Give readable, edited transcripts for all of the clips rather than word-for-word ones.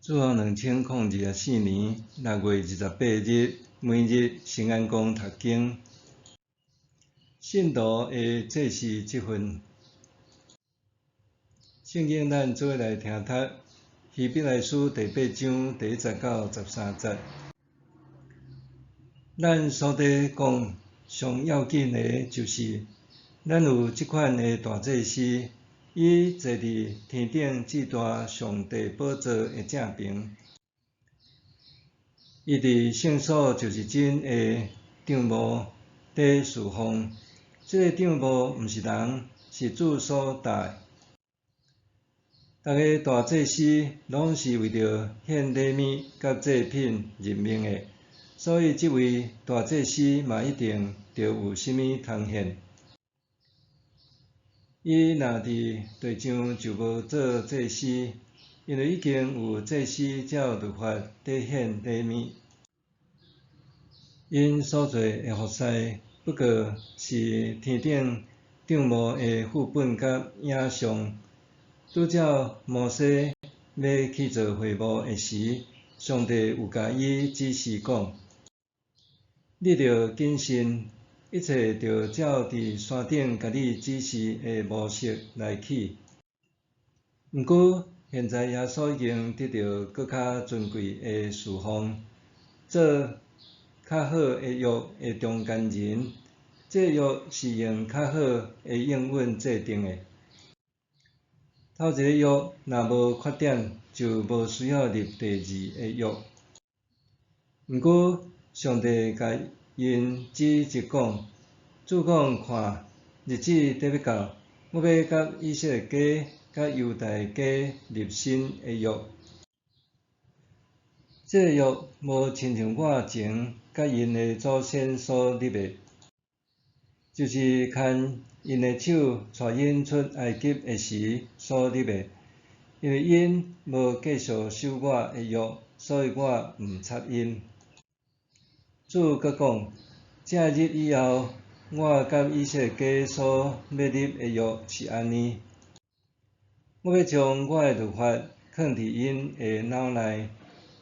主後2024年6月28日，每日新安公讀經，信徒的祭司職份。聖經咱做伙來聽讀希伯來書第八章第一節到十三節。咱所咧講上要緊的，就是，咱有這款的大祭司，伊坐佇天頂至大上帝寶座的正爿。伊佇聖所，就是真的帳幕底事奉。這个帳幕毋是人，是主所搭的。逐个大祭司攏是為著獻禮物佮祭品任命的，所以這位大祭司嘛一定著有啥物通獻。伊若佇地上就無做祭司，因為已經有祭司照律法佇獻禮物。𪜶所做的服事，不過是天頂帳幕的副本佮影像。拄照摩西欲起造會幕的時，上帝有共伊指示講：你著謹慎，一切著照佇山頂共你指示的模式來起。毋過，現在耶穌已經得著閣較尊貴的事奉，做較好的約的中間人。這個約是用較好的應允制定的。頭一个約若無缺點，就無需要立第二个約。毋過，上帝共𪜶指著講：主講看，日子佇欲到，我欲佮以色列家佮猶大家立新的約。這个約無親像我前佮𪜶的祖先所立的，就是牽𪜶的手帶𪜶出埃及的時所立的，因為𪜶無繼續守我的約，所以我毋插𪜶。主閣講：這日以後，我佮以色列家所欲立的約是按呢：我欲將我的律法囥佇𪜶的腦內，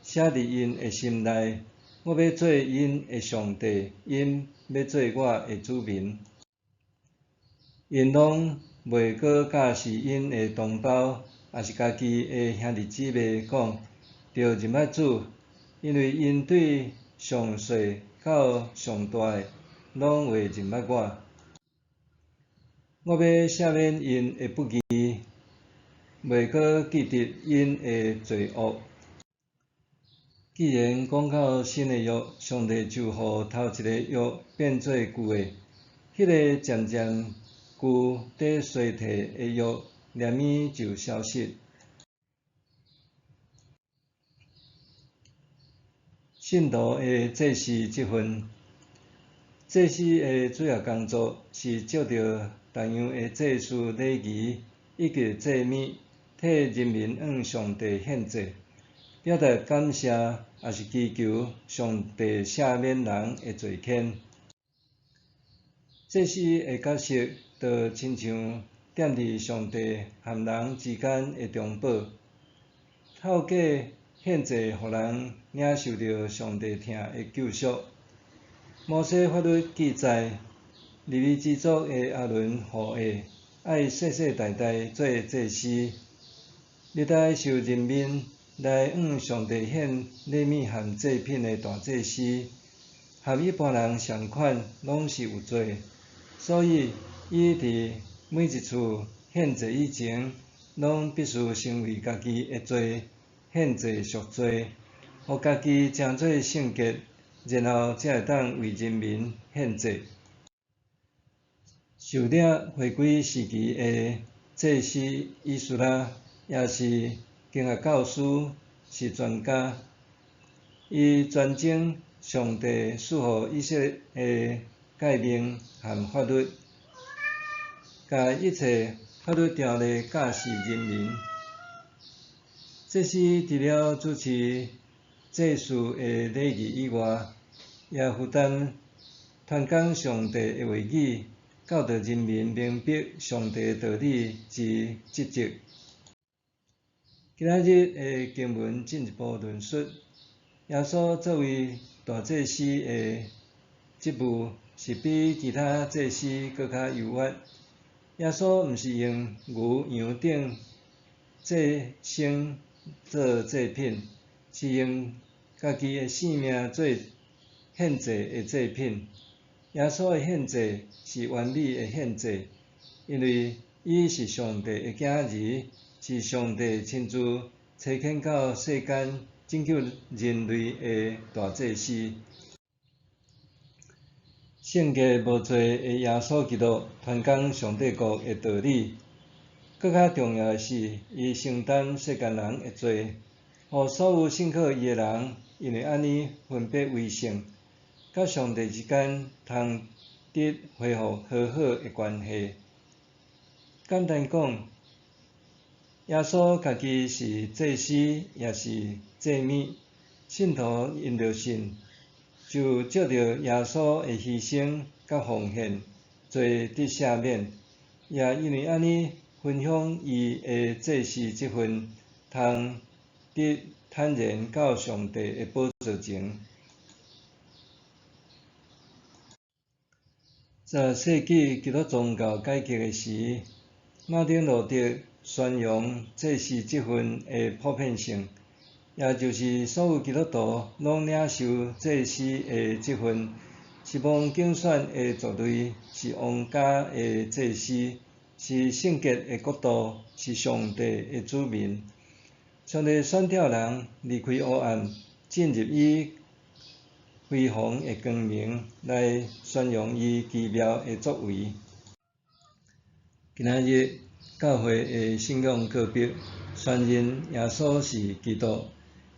寫佇𪜶的心內。我欲做𪜶的上帝，𪜶欲做我的子民。𪜶攏袂閣教示𪜶的同胞，抑是家己的兄弟姊妹講，著認捌主，因為𪜶對上細到上大的，攏會認捌我。我欲赦免𪜶的不義，袂閣記得𪜶的罪惡。既然講到新的約，上帝就予頭一个約變做舊的，彼个漸漸舊佇衰退的約，連物就消失。信徒的祭司職份，祭司的主要工作是照著逐樣的祭司禮儀以及祭物，替人民向上帝獻祭，表達感謝，抑是祈求上帝赦免人的罪愆。祭司的角色，就親像踮佇上帝和人之間的中保，透過獻祭，予人領受著上帝疼的救贖。摩西法律記載，利未支族的亞倫後裔，愛世世代代做祭司，歷代受任命來向上帝獻禮物和祭品的大祭司，和一般人仝款，攏是有罪，所以伊佇每一次獻祭以前，攏必須先為家己的罪獻祭贖罪，予家己成做聖潔，然後才會當為人民獻祭。受領回歸時期的祭司以斯拉，也是經學教師，是專家。伊專精上帝賜予以色列的誡命和法律，共一切法律條例教示人民。祭司除了主持祭祀的禮儀以外，也負擔傳講上帝的話語，教導人民明白上帝道理之職責。今仔日的經文進一步論述，耶穌作為大祭司的職務是比其他祭司閣較優越。耶穌毋是用牛羊等祭牲做祭品，是用家己的性命做獻祭的祭品。耶穌的獻祭是完美的獻祭，因為伊是上帝的囝兒，是上帝親自差遣到世間拯救人類的大祭司。聖潔無罪的耶穌基督傳講上帝國的道理。閣較重要的是，伊承擔世間人的罪，予所有信靠伊的人，因為按呢分別為聖，佮上帝之間通得恢復和好的關係。簡單講，耶穌家己是祭司，也是祭物。信徒因著信，就藉著耶穌的犧牲佮奉獻，罪得赦免，也因為按呢分享伊的祭司職分，通得坦然到上帝的寶座前。十世紀基督宗教改革的時，馬丁路德宣揚祭司職分的普遍性，也就是所有基督徒攏領受祭司的職分，是蒙揀選的族類，是王家的祭司，是聖潔的國度，是上帝的子民。上帝選召人離開黑暗，進入伊非凡的光明，來宣揚伊奇妙的作為。今仔日教會的信仰告白，宣認耶穌是基督，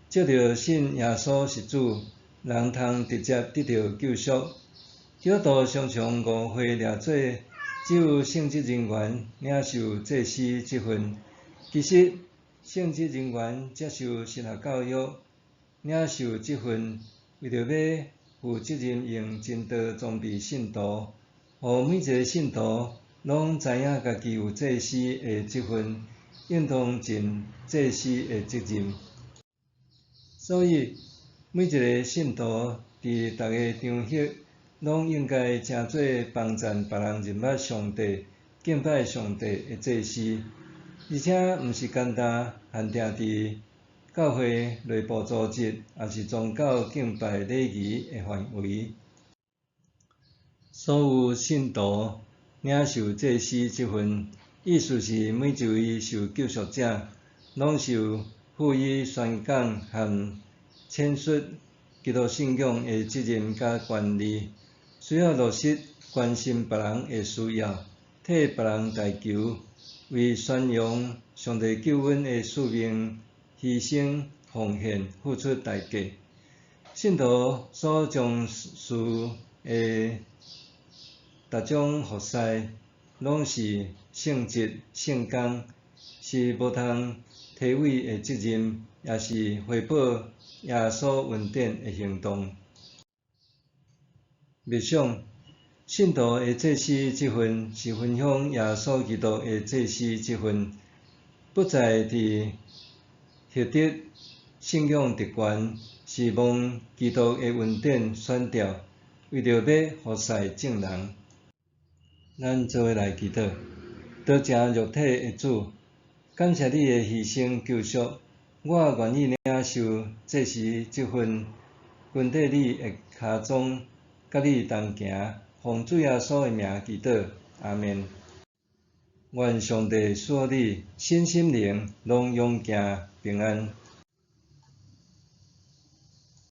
藉著信耶穌是主，人通直接得著救贖。基督徒常常誤會掠做只有聖職人員領受祭司職分，其實聖職人員接受神學教育，領受職分，為著欲負責任用真道裝備信徒，予每一个信徒攏知影家己有祭司的職分，應當盡祭司的責任。所以，每一个信徒佇逐个場合，攏應該成做幫贊別人認捌上帝、敬拜上帝的祭司，而且毋是干焦限定佇教會內部組織，抑是宗教敬拜禮儀的範圍。所有信徒領受祭司職分，意思是每一位受救贖者，攏受賦予宣講和闡述基督信仰的責任佮權利，需要落實關心別人的需要，替別人代求，為宣揚上帝救恩的使命犧牲、奉獻、付出代價。信徒所從事的逐種服事，攏是聖職聖工，是無通推諉的責任，也是回報耶穌恩典的行動。默想，信徒的祭司職分是分享耶穌基督的祭司職分，不在佇獲得信仰特權，是蒙基督的恩典選召，為著欲服侍眾人。咱做伙來祈禱，多謝肉體的主，感謝你的犧牲救贖，我願意領受祭司職分，跟綴你的跤蹤，佮你同行，奉主耶穌的名祈禱，阿們。願上帝賜予你身心靈攏勇健平安。